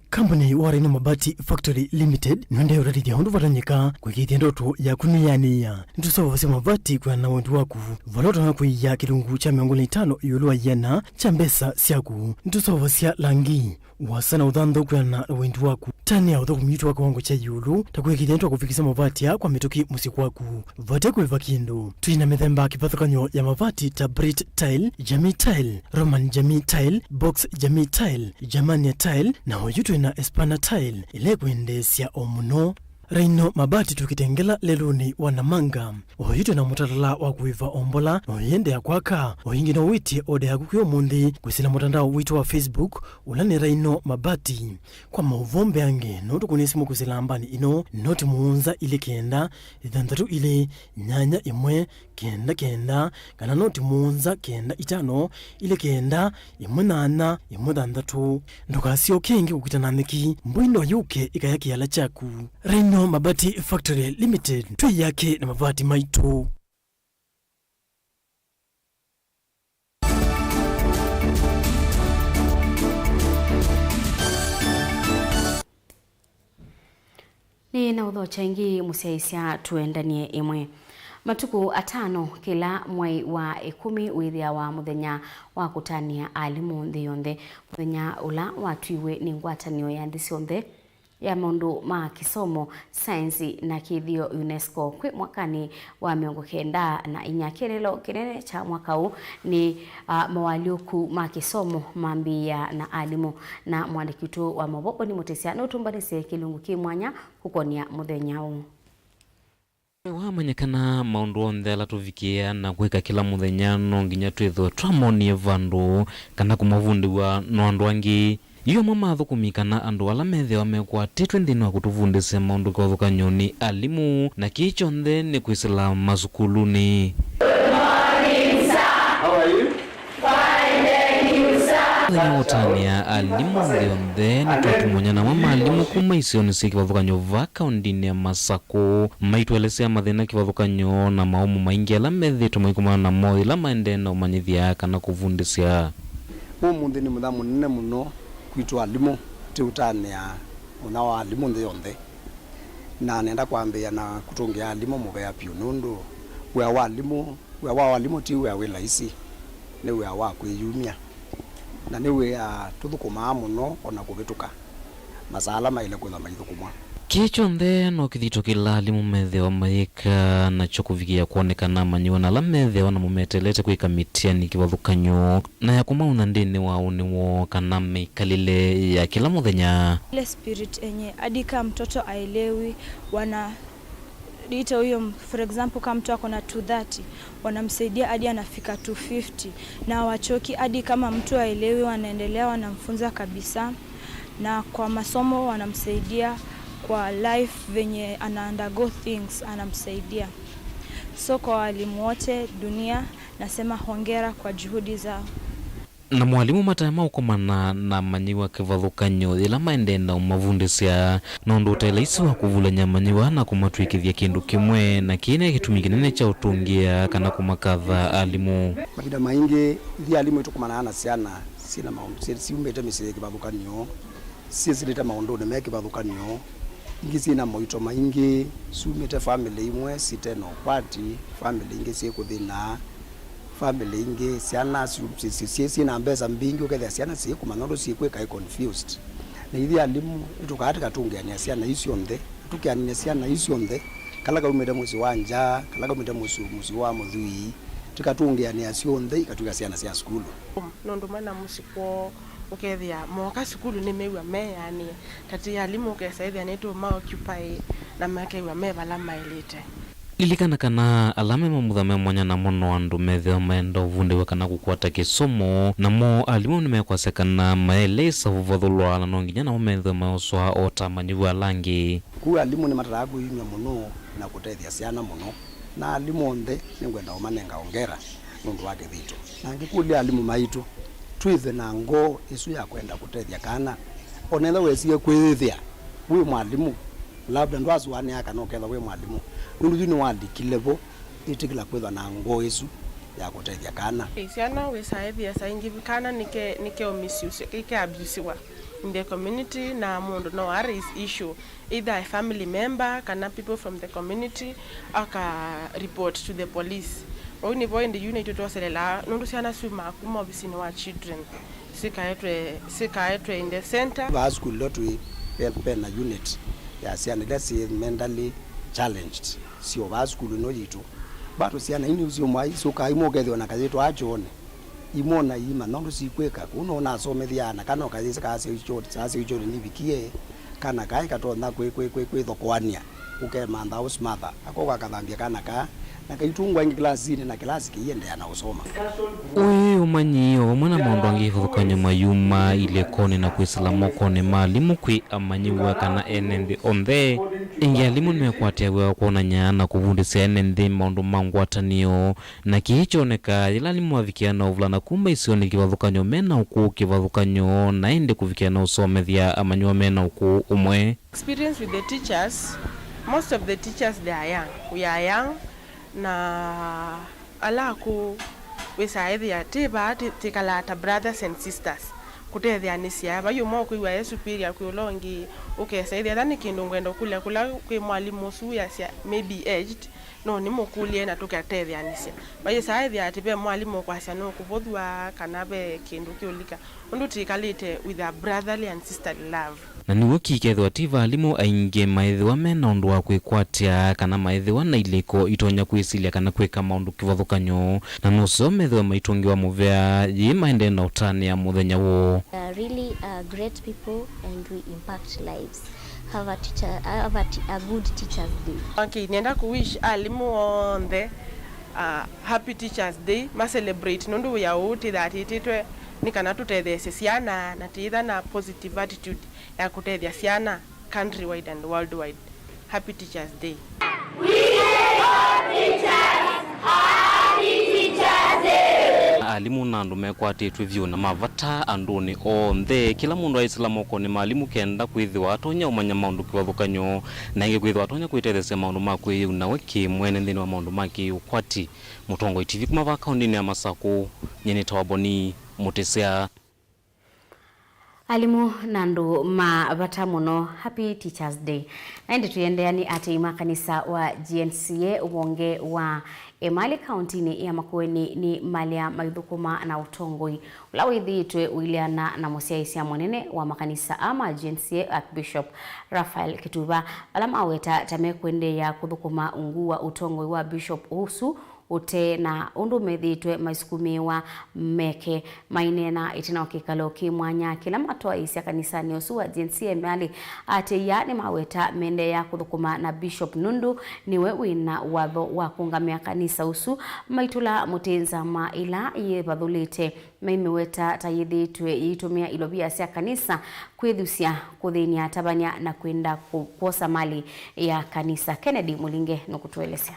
Kambuni wa Rhino Mabati Factory Limited nũendee ũtethya ũndũ vatonyeka kũĩkĩĩthya ndoto yaku nĩyanĩĩa. Nĩtũseũvasya mavati kwĩana na wendi waku. Vala ũtonya kũia kĩlungu kya mĩongo ĩlĩ na itano ĩũlũ wa ĩana kya mbesa syaku. Nĩtũseũvasya langi, ũasa na ũthanthau kwĩana na wendi waku. Tanĩa ũthũkũmi witũ wa kĩwango kya ĩũlũ, ta kũĩkĩĩthya nĩtwakũvikĩsya mavati aa kwa mĩtũkĩ mũsyĩ kwaku vate kũĩva kĩndũ. Twĩ na mĩthemba ya kĩvathũkany'o ya mavati ta Brit Tile, Jamii Tile, Roman Jamii Tile, Box Jamii Tile, Germania Tile, na oyu twĩ na Espana Tile, ĩla ĩkwendeesya o mũno. Rhino Mabati twĩ Kitengela lelũnĩ wa Namanga. Oyu twĩ na mũtalala wa kũĩva ombola, na ũyĩendeea kwaka. O ĩngĩ no wĩtye oda yaku kwĩ ũmũnthĩ kwĩsĩla mũtandao witũ wa Facebook, ũla nĩ Rhino Mabati. Kwa maũvoo mbeange, no tũkũnĩe simũ kwĩsĩla nambani ĩno, noti mũonza ilĩ kenda, ĩthanthatũ ilĩ, nyanya ĩmwe, kenda kenda, kana noti mũonza kenda itano, ilĩ kenda, ĩmwe nyanya, ĩmwe thanthatũ. Ndũkasyoke ĩngĩ kũkita na nyeki, mbũi no yũke ĩkaya kĩala kyaku. Rhino Mabati Factory Limited, twĩ yake na mavati maitũ. Nĩ na ũthokya ĩngĩ mũsyaĩĩsya tũendanie ĩmwe. Matukũ atano kĩla mwai wa ĩkũmi wĩthĩawa mũthenya wa kũtanĩa alimũ nthĩ yonthe, mũthenya ũla watwiwe nĩ ngwatanĩo ya nthĩ syonthe ya maũndũ ma kĩsomo, saenzi na kĩthĩo, UNESCO, kwĩ mwakanĩ wa mĩongo kenda na inya. Kĩeleelo kĩnene kya mwaka ũũ nĩ, ah, moalyũku ma kĩsomo mambĩĩa na alimũ, na mwandĩki witũ wa maũvoo Boni Mũtĩsya nũtũmbanĩsye kĩlungu kĩ mwanya kũkonĩa mũthenya ũũ. Wamanya kana maũndũ onthe ala tũvikĩĩa na kwĩka kĩla mũthenya no nginya twĩthĩwe twamonie vandũ kana kũmavundĩw'a no andũ angĩ. Yu amwe ma athũkũmi kana andũ ala methĩawa mekwatĩtwe nthĩnĩ wa kũtũvundĩsya maũndũ kĩvathũkany'o nĩ alimũ, na kĩĩ kyonthe nĩ kwĩsĩla masukulunĩ. Mũthenya wa ũtanĩa alimũ nthĩ yonthe, nĩtwatũmany'a na amwe ma alimũ kuma isionĩ syĩ kĩvathũkany'o vaa kaũndĩnĩ ya Masakũ, maitũelesya mathĩna kĩvathũkany'o na maũmũ maingĩ ala methĩĩtwe maikumana namo yĩla maendee na ũmanyĩthya kana kũvundĩsya. Ũmũnthĩ nĩ mũthenya mũnene mũno kwitũ alimũ tũũtanĩa mũthenya wa alimũ nthĩ yonthe, na nenda kwambĩĩa na kũtũngĩa alimũ mũvea vyũ, nũndũ wĩa wa alimũ, wĩa wa alimũ ti wĩa wĩ laisi, nĩ wĩa wa kwĩyumya, na nĩ wĩa tũthũkũmaa mũno o na kũvĩtũka masaa ala maĩle kwĩthwa maithũkũmwa. Kĩĩ kyonthe no kĩthito kĩla alimũ methĩawa mayĩka nakyo kũvikĩa kwonekana amanyĩw'a na ala methĩawa namo meteelete kwĩka mĩtiani kĩvathũkany'o na ya kũmaũnya nthĩnĩ wa ũnĩ woo kana mĩkalĩle ya kĩla mũthenya. Ile spirit enye hadi kama mtoto aelewi, wana ita huyo, for example, kama mtu ako na two thirty, wanamsaidia hadi anafika two fifty, na wachoki hadi kama mtu aelewi, wanaendelea wanamfunza kabisa, na kwa masomo wanamsaidia, kwa life venye ana undergo things anamsaidia. So kwa walimu wote dunia, nasema hongera kwa juhudi zao. Na mwalimũ mataema ũkomana na amanyĩw'a kĩvathũkany'o yĩla maendee na ũmavundĩsya, nũndũ ũte laisi wa kũvulany'a amanyĩw'a na kũmatw'ĩkĩthya kĩndũ kĩmwe, na kĩĩ nĩ kĩtumi kĩnene kya ũtũngĩa kana kũmakatha alimũ. Mavinda maingĩ, ithyĩ alimũ nĩtũkomanaa na syana syĩ na maũndũ syĩ-, syumĩte mĩsyĩ yĩ kĩvathũkany'o, syĩsĩlĩte maũndũnĩ me kĩvathũkany'o, ingĩ syĩ na moito maingĩ, syumĩte famĩlĩ imwe site na ũkwati, famĩlĩ ingĩ syĩ kũthĩna, famĩlĩ ingĩ syana syu-, syĩ, syĩ, syĩ, syĩ na mbesa mbingĩ, ũkethĩa syana syĩkũmanya ũndũ syĩkwĩka, ĩ confused. Na ithyĩ alimũ nĩtũkaa tũkatũngĩanĩa syana isu syonthe, tũkeanĩe syana isu syonthe, kala kaumĩte mũsyĩ wa nja, kala kaumĩte mũsyĩ, mũsyĩ wa mũthwii, tũkatũngĩanĩa syonthe ikatw'ĩka syana sya sukulu. Nũndũ mena mũsyĩ kwoo, ũkethĩa mooka sukulu nĩmew'a meanĩe. Ta ti alimũ ũkesa ĩthĩa nĩtũma occupy na makew'a me vala maĩlĩte. Lilikana kana ala me mamutha me mwanya namo no andũ methĩwa maenda ũvundĩw'a kana kũkwata kĩsomo, namo alimũ nĩmekwasya kana maeleisa ũvathũlwa na no nginya namo methĩwe maoswa o ta amanyĩw'a ala angĩ. Kwoou alimũ nĩmatataa kwĩyumya mũno na kũtethya syana mũno, na alimũ onthe nĩngwenda ũmanenga ongera nũndũ wa kĩthito. Na ngĩkũlya alimũ maitũ, twĩthwe na ngoo ĩsu ya kwenda kũtethya kana, o na ethĩwa wesie kwĩyĩthĩa wĩ mwalimũ, labda ndwasũanĩa kana ũkethwa wĩ mwalimũ, nũndũ yu nĩwalikile vo, ĩtĩkĩla kwĩthwa na ngoo ĩsu ya kũtethya kana. Syana wĩsaĩthĩa saa ingĩ kana nĩke, nĩke misuse, ĩke abusĩwa. In the community, na mũndũ no a raise issue, either a family member kana people from the community aka report to the police. Vau nĩvo ĩndĩ yu naitũ twoselelaa, nũndũ syana syumaa kuma ovisinĩ wa children, sikaetwe, sikaetwe in the center. Vaa sukulu ĩla twĩ, ve, ve na unit ya syana ila syĩ mentally challenged, syo vaa sukulu ĩno yitũ. Mbato syana ini syũmaa isyũkaa imwe ũkethĩwa na kayĩtwa akyone. Imwona iima nũndũ sikwĩka, kũu no nasomethya ana kana ũkayĩsĩ kaasya ikyoni, saasya ikyoni nivikie, kana kaĩ katonya kwĩ, kwĩ, kwĩ, kwĩthokoany'a, ũkemantha ũsimantha, ako kakathambya kana kaa, na kaitungwa ĩngĩ kĩlasinĩ, na kĩlasi kĩiendeea na ũsoma. Ũĩ ũmanyi o vamwe na maũndũ angĩ kĩvathũkany'o mayuma ilĩkonĩ na kwĩsĩla mokonĩ ma alimũ kwĩ amanyĩw'a kana ene nthĩ onthe. Ĩngĩ alimũ nĩmekwatĩaw'a kwonany'a na kũvundĩsya ene nthĩ maũndũ ma ngwatanĩo. Na kĩĩ kyonekaa yĩla alimũ mavikĩa na ũvulana kuma isionĩ kĩvathũkany'o me na ũkũũ kĩvathũkany'o, na ĩndĩ kũvikĩa na ũsomethya amanyĩw'a me na ũkũũ ũmwe. Experience with the teachers, most of the teachers they are young, we are young, na ala akũũ wĩsaa ĩthĩa twĩ vaa twĩ-, twĩkalaa ta brothers and sisters, kũtetheanĩsya. Vai ũmwe ũkwĩw'a e superior kwĩ ũla ũngĩ, ũkesa ĩthĩa etha nĩ kĩndũ ngwenda ũkũlya kũla kwĩ mwalimũ ũsu wĩasya maybe aged, no nĩmũkũlye na tũkatetheanĩsya. Vai saa ĩthĩa atĩ ve mwalimũ ũkwasya nũkũvũthw'a kana ve kĩndũ kĩũlika, ũndũ twĩkalĩte with a brotherly and sisterly love. Na nĩw'o kĩkethĩwa ti va alimũ aingĩ maĩthĩwa me na ũndũ wa kwĩkwatya kana maĩthĩwa na ilĩko itonya kwĩsilya kana kwĩka maũndũ kĩvathũkany'o, na nũseo methĩwe maitũngĩwa mũvea yĩĩ maendee na ũtanĩa mũthenya woo. They are really, uh, great people and we impact lives. Have a teacher, have a, te- a good Teachers Day. Okay, nenda kũ wish alimũ onthe, uh, happy Teachers Day, ma celebrate nũndũ wĩa ũũ twĩthaa twĩtĩtwe nĩ kana tũtetheesye syana na twĩtha na positive attitude ya kũtethya syana countrywide and worldwide. Happy Teachers Day. Alimũ na andũ mekwatĩtw'e vyũ na ma vata andũnĩ onthe. Kĩla mũndũ aisĩla mokonĩ ma alimũ kenda kwĩthĩwa atonya ũmanya maũndũ kĩvathũkany'o, na ĩngĩ kwĩthĩwa atonya kwĩtetheesya maũndũ ma kwĩyĩuna we kĩ-mwene nthĩnĩ wa maũndũ ma kĩ-ũkwati. Mũtongoi T V kuma vaa kaũndĩnĩ ya Masakũ, nyie nĩtawa Boni Mũtĩsya. Alimũ na andũ ma vata mũno, happy Teachers Day. Na ĩndĩ tũiendeea nĩ atei ma kanisa wa G N C A ũvonge wa Emali kaũntĩnĩ ya Makueni nĩ malea maithũkũma na ũtongoi ũla wĩthĩĩtwe ũileana na mũsyaĩĩsya mũnene wa makanisa aa ma G N C A, Archbishop Raphael Kituva, vala maweta ta mekũendeea kũthũkũma ungu wa ũtongoi wa Bishop ũsu ũte na ũndũ methĩĩtwe maisukumĩĩwa meke. Maineena ĩtina wa kĩkalo kĩ mwanya kĩla matwaĩĩsya kanisanĩ ũsu wa G N C A Emali, atei aa nĩmaweta mendeea kũthũkũma na Bishop nũndũ nĩwe wĩ na watho wa kũngamĩa kanisa ũsu. Maitũla mũtĩ nzama ĩla yĩvathũlĩte, maimĩweta ta yĩthĩĩtwe yĩitũmĩa ilovia sya kanisa kwĩthusya, kũthĩny'a atavany'a na kwenda kũ- kwosa mali ya kanisa. Kennedy Mũlinge nũkũtũelesya.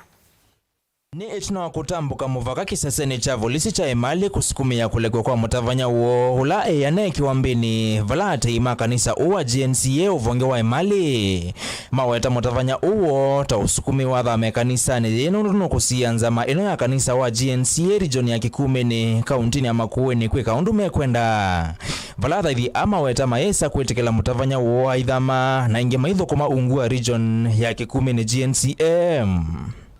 Nĩ ĩtina wa kũtambũka mũvaka kĩsesenĩ kya volisi kya Emali kũsukumĩa kũlekw'a kwa mũtavany'a woo ũla eana e kĩwambĩnĩ, vala atei ma kanisa ũũ wa G N C A ũvonge wa Emali maweta mũtavany'a ũũ woo ta ũsukumĩwa athame kanisanĩ yĩĩ nũndũ nũkũsiĩa nzama ĩno ya kanisa wa G N C A region ya Kĩkumĩnĩ, kaũntĩnĩ ya Makueni kwĩka ũndũ mekwenda. Vala athaithi aa maweta mayĩsa kwĩtĩkĩla mũtavany'a woo aithama, na ĩngĩ maithũkũma ungu wa region ya Kĩkumĩnĩ G N C A.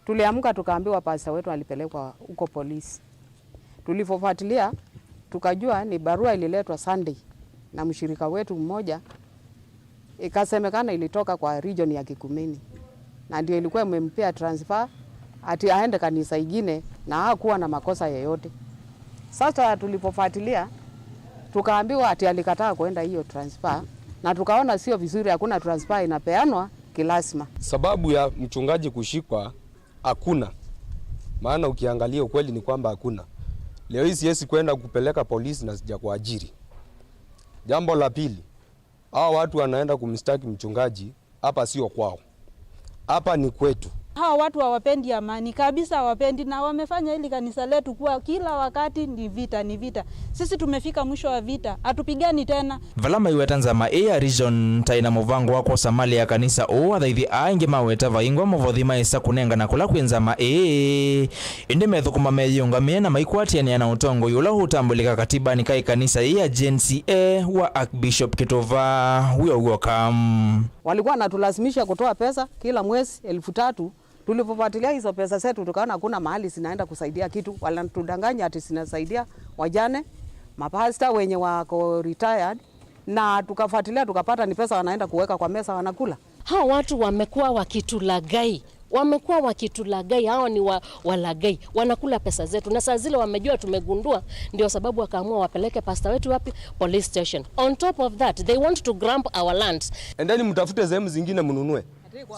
Tuliamka tukaambiwa pastor wetu alipelekwa huko polisi. Tulipofuatilia, tukajua ni barua ililetwa Sunday na mshirika wetu mmoja, ikasemekana ilitoka kwa region ya Kikumeni. Na ndio ilikuwa imempea transfer, ati aende kanisa ingine na hakuwa na makosa yoyote. Sasa tulipofuatilia, tukaambiwa ati alikataa kuenda hiyo transfer, na tukaona sio vizuri, hakuna transfer inapeanwa kilasima. Sababu ya mchungaji kushikwa hakuna. Maana ukiangalia ukweli ni kwamba hakuna. Leo hii siwezi kwenda kupeleka polisi na sijakuajiri. Jambo la pili, hawa watu wanaenda kumshtaki mchungaji, hapa sio kwao. Hapa ni kwetu. Hawa watu hawapendi amani kabisa, hawapendi, na wamefanya hili kanisa letu kuwa kila wakati ni vita, ni vita. Sisi tumefika mwisho wa vita, hatupigani tena. Vala maiweta nzama ĩĩ ya Region ta ĩna mũvango wa kwosa malĩ ya kanisa ũũ, athaithi aa aingĩ maweta vaingwa mũvothi maĩsa kũnengana kũla kwĩ nzama ĩĩ. Ĩndĩ methũkũma meyĩũngamĩe na maikwatĩanĩa na ũtongoi ũla ũtambũlĩka katibanĩ ka ĩkanisa yĩĩ ya G N C A wa Archbishop Kĩtũva wĩow'oka. Walikuwa wanatulazimisha kutoa pesa kila mwezi elfu tatu. Tulipofuatilia hizo pesa zetu, tukaona hakuna mahali zinaenda kusaidia kitu. Wanatudanganya ati zinasaidia wajane, mapasta wenye wako retired, na tukafuatilia, tukapata ni pesa wanaenda kuweka kwa meza, wanakula. Hao watu wamekuwa wakitulaghai. Wamekuwa wakitulaghai. Hao ni wa-, walaghai. Wanakula pesa zetu. Na saa zile wamejua tumegundua, ndio sababu wakaamua wapeleke pastor wetu wapi? Police station. On top of that, they want to grab our lands. Endeni mtafute sehemu zingine mnunue.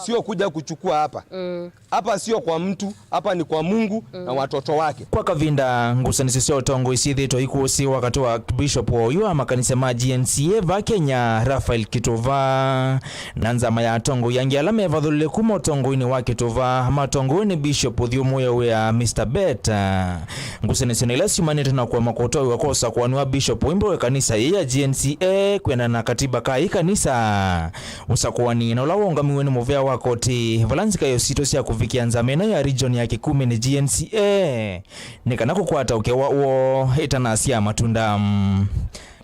Sio kuja kuchukua hapa. Mm. Hapa sio kwa mtu, hapa ni kwa Mungu na watoto wake. Kwa kavinda, ngusanĩsyo sya ũtongoi syĩthĩĩtwe ikũsĩĩwa katĩ wa Bishop wa ũyu wa makanisa ma G N C A va Kenya, Raphael Kĩtũva, na nzama ya atongoi angĩ ala mevathũlile kuma ũtongoinĩ wa Kĩtũva, matongoew'e nĩ Bishop ũthyũmũĩe wĩa, Mister Bet. Ngusanĩsyo ila syumanĩte na kũema kwa ũtwaĩwa kwa ũsakũani wa Bishop ũimbo wa ĩkanisa yĩĩ ya G N C A kwĩanana na katiba ka ĩkanisa. Ũsakũani na ũla waũngamiw'e nĩ mũvea wa koti, vala nzika yositwe sya kũvikĩa nzama ĩno ya region ya Kĩkumĩnĩ G N C A, nĩ kana kũkwata ũkewa woo ĩtanasyaa matunda.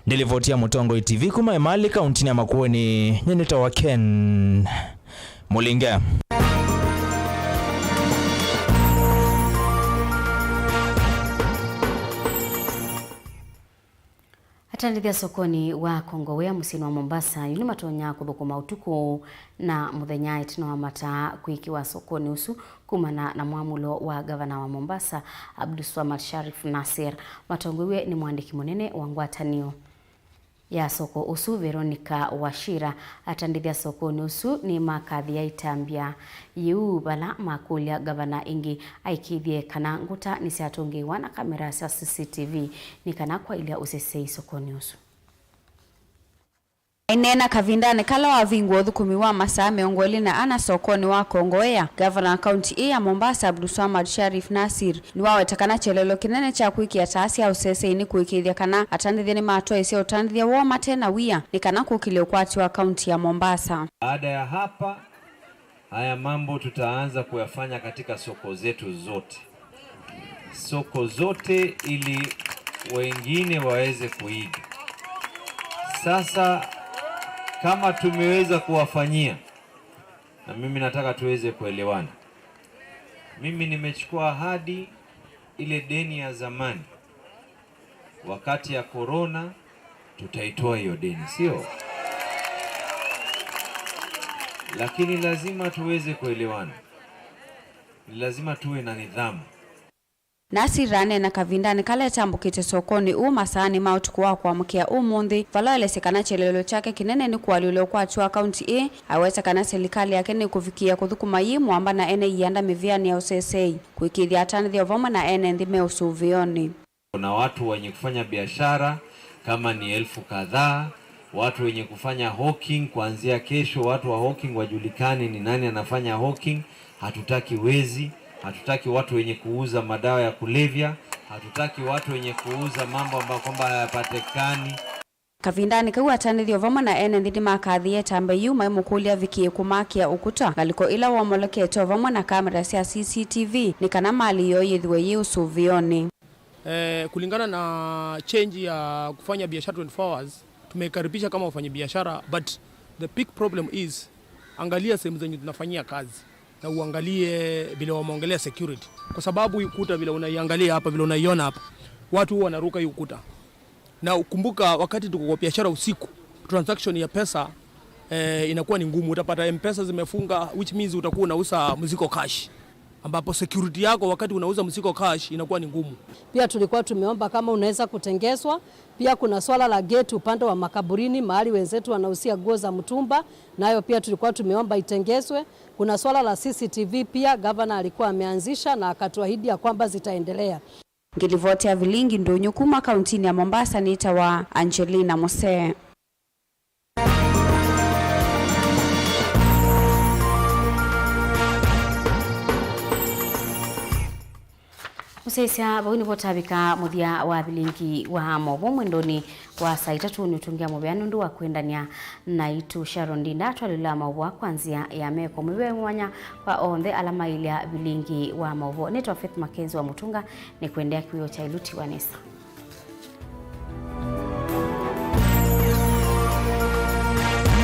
Nĩ livoti ya Mũtongoi T V kuma Emali, kauntinĩ ya Makueni, nyie nĩtawa Ken Mũlinge. Atandĩthya sokonĩ wa Kongowea mũsyĩnĩ wa Mombasa yu nĩmatonya kũthũkũma ũtukũ na mũthenya ĩtina wa mataa kwĩkĩwa sokonĩ ũsu kumana na mwamũlo wa ngavana wa Mombasa, Abdulswamad Sharif Nassir. Matongoew'e nĩ mũandĩki mũnene wa ngwatanĩo ya soko ũsu, Veronica Wachira. Atandĩthya sokonĩ ũsu nĩmakathĩa ĩtambya yĩu vala makũlya ngavana ĩngĩ aĩkĩĩthye kana ngũta nĩsyatũngĩĩwa na kamera sya C C T V nĩ kana kwaĩlya ũseseĩ sokonĩ ũsu. Aineena kavindanĩ kala wavingũa ũthũkũmi wa masaa mĩongo ĩlĩ na ana sokonĩ wa Kongowea, ngavana wa kaunti ĩĩ ya Mombasa, Abdulswamad Sharif Nassir, nĩwaweta kana kyeleelo kĩnene kya kwĩkĩa taa sya ũseseĩ nĩ kũĩkĩĩthya kana atandĩthya nĩmatwaĩĩsya ũtandĩthya woo mate na wia nĩ kana kũkĩlya ũkwati wa kaunti ya Mombasa. Baada ya hapa, haya mambo tutaanza kuyafanya katika soko zetu zote. Soko zote ili wengine waweze kuiga. Sasa, kama tumeweza kuwafanyia, na mimi nataka tuweze kuelewana. Mimi nimechukua ahadi, ile deni ya zamani, wakati ya corona, tutaitoa hiyo deni, sio? Lakini lazima tuweze kuelewana. Ni lazima tuwe na nidhamu. Nassir aneena kavindanĩ kala etambũkĩte sokonĩ ũũ masaanĩ ma ũtukũ wa kũamũkĩa ũmũnthĩ, vala waelesya kana kyeleelo kyake kĩnene nĩ kũalyũlya ũkwati wa kaunti ĩĩ. Aweta kana silikalĩ yake nĩkũvikĩĩa kũthũkũma yĩ mũamba na ene ianda mĩvĩanĩ ya ũseseĩ, kũĩkĩĩthya atandĩthya o vamwe na ene nthĩ me ũsũvĩonĩ. Kuna watu wenye kufanya biashara kama ni elfu kadhaa, watu wenye kufanya hawking, kuanzia kesho watu wa hawking wajulikane ni nani anafanya hawking. Hatutaki wezi, hatutaki watu wenye kuuza madawa ya kulevya, hatutaki watu wenye kuuza mambo ambayo kwamba hayapatikani. Kavindanĩ kau, atandĩthya o vamwe na ene nthĩ nĩmakathĩĩe ĩtambya yĩu maimũkũlya avikĩe kũmakĩa ũkũta ngalĩko ĩla womolokete o vamwe na kamera sya C C T V nĩ kana malĩ yoo yĩthĩwe yĩ ũsũvĩonĩ. Eh, kulingana na change ya kufanya biashara twenty-four hours, tumeikaribisha kama wafanyabiashara, but the big problem is, angalia sehemu zenye tunafanyia kazi na uangalie vile wameongelea security, kwa sababu hii ukuta vile unaiangalia hapa, vile unaiona hapa, watu huwa wanaruka hii ukuta. Na ukumbuka, wakati tuko kwa biashara usiku, transaction ya pesa, eh, inakuwa ni ngumu. Utapata M-Pesa zimefunga, which means utakuwa unauza mzigo cash, ambapo security yako wakati unauza mzigo cash inakuwa ni ngumu. Pia tulikuwa tumeomba kama unaweza kutengezwa. Pia kuna swala la gate upande wa makaburini, mahali wenzetu wanauzia nguo za mtumba, nayo pia tulikuwa tumeomba itengezwe. Kuna swala la C C T V pia, gavana alikuwa ameanzisha na akatuahidi ya kwamba zitaendelea. Ngĩlivoti ya Vilingi Ndũnyũ kuma kauntinĩ ya Mombasa nĩtawa Angelina Musee. Mũsyaĩĩsya, vau nĩvo tavika mũthya wa vilingi wa maũvoo mwendonĩ wa saa itatũ. Nĩũtũngĩa mũvea nũndũ wa kwendany'a naitũ. Sharon Ndinda atwalĩla maũvoo kwa nzĩa ya meko. Mũvea mwanya kwa onthe ala mailya vilingi wa maũvoo. Nĩtwa Faith Mackenzie wa Mũtunga, nĩkwendea kĩwĩoo kya ĩluti wa nesa.